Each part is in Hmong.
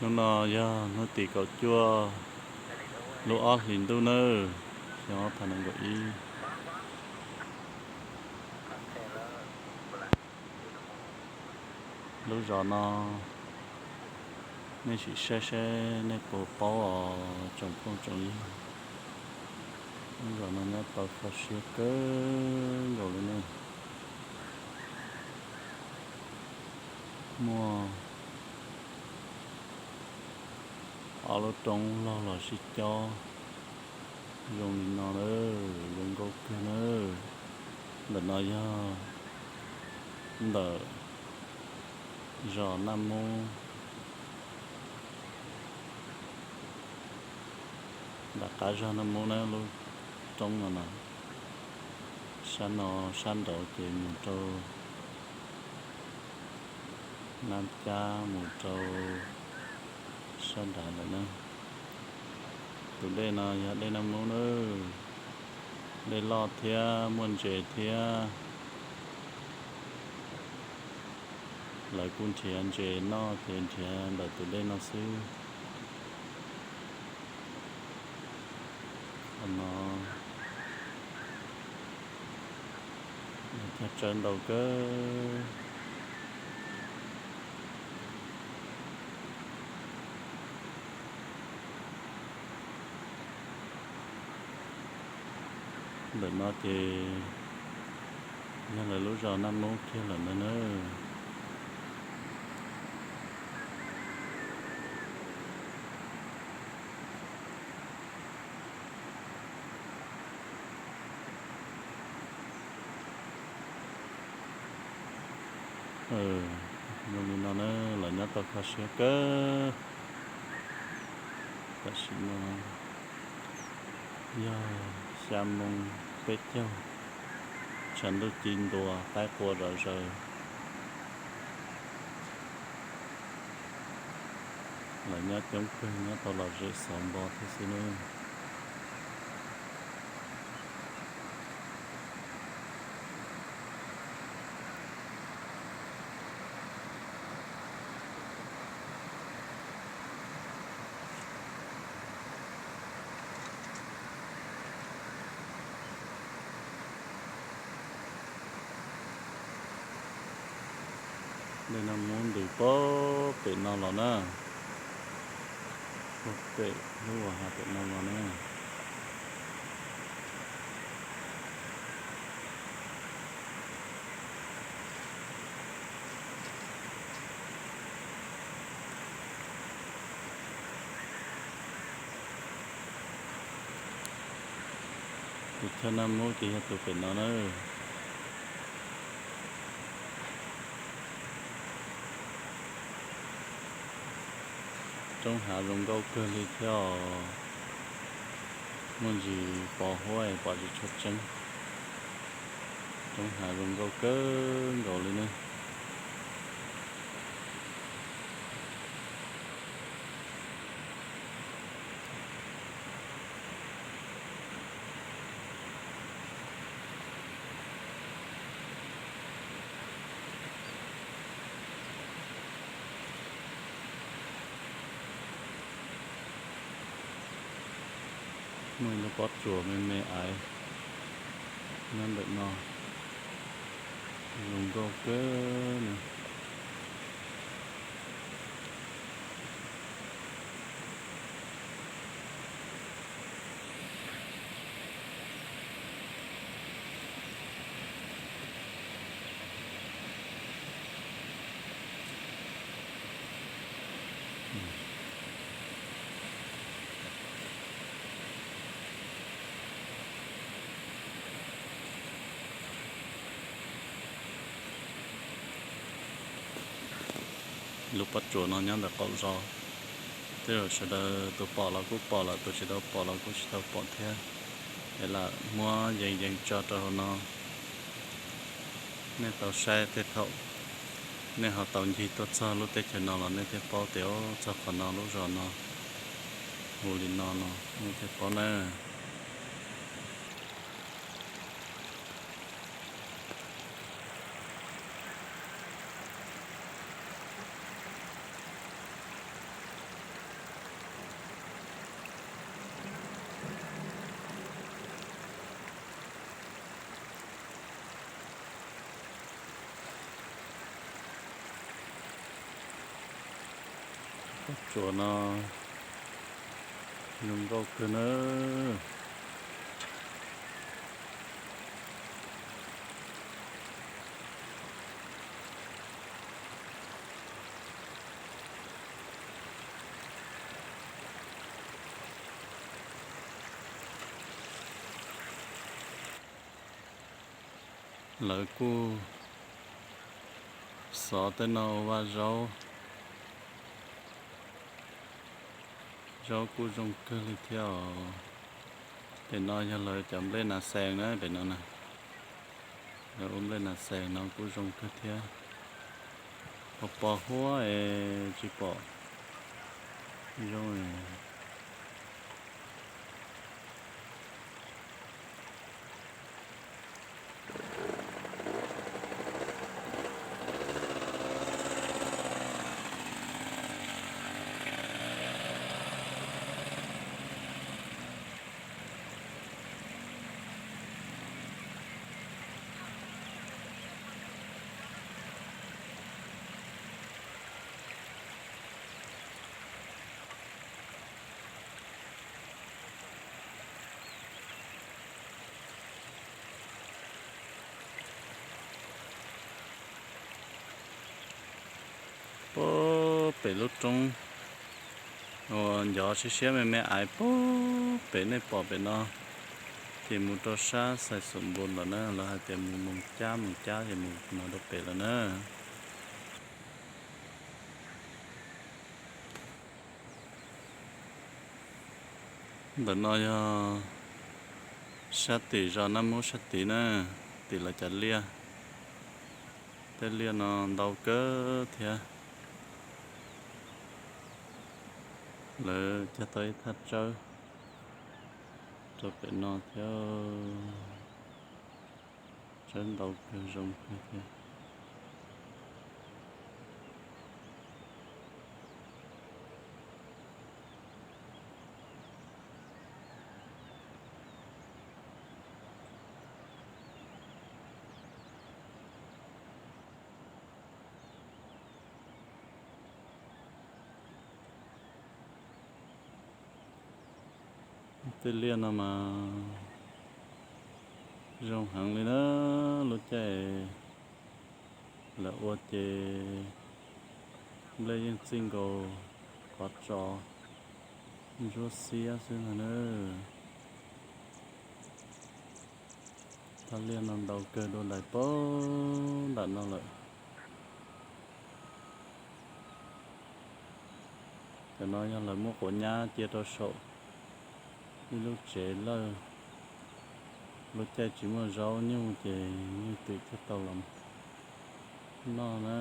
Hnub no yog hnub tim kaum cuaj lub ob hlis ntuj nawb, xyoo ob phav nees nkaum ib. Lub zos no nej sim saib saib nej puas paub os tsoom phooj tsoom ywg. Lub zos no nyob tau kho siab kawg nkaus li ne. Muaj ob lub roob loj los sib cob zoo li no na, zoo nkauj kawg na. Ntawm no yog ntawm zos Naj Mub, nram qab zos Naj Mub na, lub roob no na. Sab no sab nraud ces mus rau Naj Cab, mus rau sab nrad lawm na. Tus dej no yog dej Naj Mub na, dej loj thiab muaj ntses thiab. Lawv kuj nrhiav ntses noj ces nrhiav ntawm tus dej no xwb. Qhov no cog tsawb ntau kawg. Ntawm no ces yog lawv lub zos Naj Mub kiag lawm ntag na. Zoo li no na, lawv nyob tau kho siab kawg. Tam sim no yog xya moo peb caug, tshav ntuj ci ntua, qaib qua zom zaws. Lawv nyob coob kawg, nyob tau lom zem xauv npo thiab xwb nawb. Dej Naj Mub ntws puag pem no los na, puag pem lub vas hav pem no los na. Tus chaw Naj Mub ces yog tus pem no na. Roob hav zoo nkauj kawg li thiab os. Muaj ntsis pos huab es pom tsis tshua tseeb. Roob hav zoo nkauj kawg nkaus li ne. Muaj ib lub pob tsuas me me aiv nyob ntawm no, zoo nkauj kawg li. Lub pob tsuas no nyob ntawm qaum zos, tej zaum sawv daws tus pom los kuj pom lawm, tus tsis tau pom los kuj tsis tau pom thiab. Es lam muab yees yees tso rau hauv no, nej tau saib tej thaum nej ho tau ncig tuaj txog lub teb chaws no los nej thiaj paub tias txog qhov no lub zos no hu li no no, nej thiaj paub na. Tsuas no zoo nkauj kawg nawb. Lawv kuj xov tej no ua vaj zaub, zaub kuj zoo kawg li thiab os. Pem no yog lawv cov nplej nas xees na, pem no na. Lawv ua nplej nas xees no kuj zoo kawg thiab. Pos pos huab es tsis pom zoo. Puag pem lub roob uas ncov siab siab me me aiv puag pem nej pom pem no, ces mus rau sab Xais Xum Npus lawm na, lawv hais tias mus Moos Cab, Moos Cab ces mus no rau pem lawm na. Ntawm no yog sab tim zos Naj Mub sab tid na, tim lawv cov liaj. Tej liaj no ntau kawg thiab. Lawv cog tau ib thaj tsawb rau pem no thiab. Tsawb ntau kawg zoo kawg thiab. Tej liaj no mas zoo heev li na, lub caij lawv ua ces nplej yeej txij nkaus qhov tso ntsuab xiab xwb ntag na. Thaj liaj no ntau kawg dua ntais puag nram no lawm. Cov no yog lawv muab quav nyab cia rau saum ib lub tsev lawj. Lub caij tsis muaj zaub nyuj ces nyuj twm thiaj tau los noj na.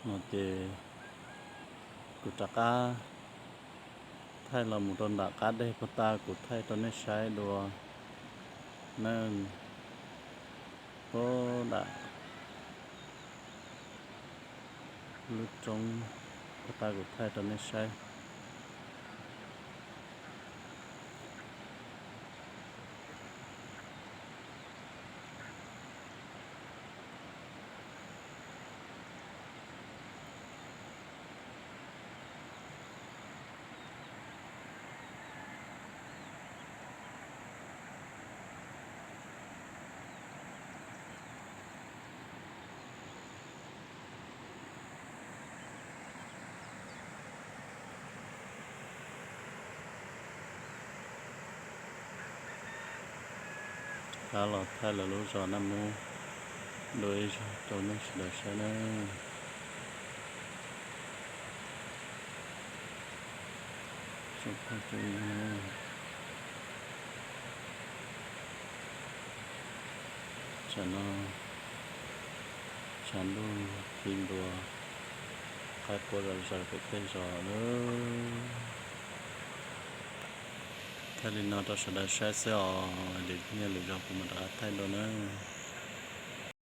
No ces kuv rov qab thaij los mus rau nram qab deg puag ta kuv thaij rau nej saib dua na. Puag nram lub roob puag ta kuv thaij rau nej saib. Rov qab los thaij lawv lub zos Naj Mub dua ib zaug rau nej sawv daws saib nawb. Tsam no tshav ntuj ti ntua, qaib qua zom zaws pem tej zos lawm. Thaij li no rau sawv daws saib xwb os, lwm hnub lwm zaus kuv mam rov qab thaij dua nawb.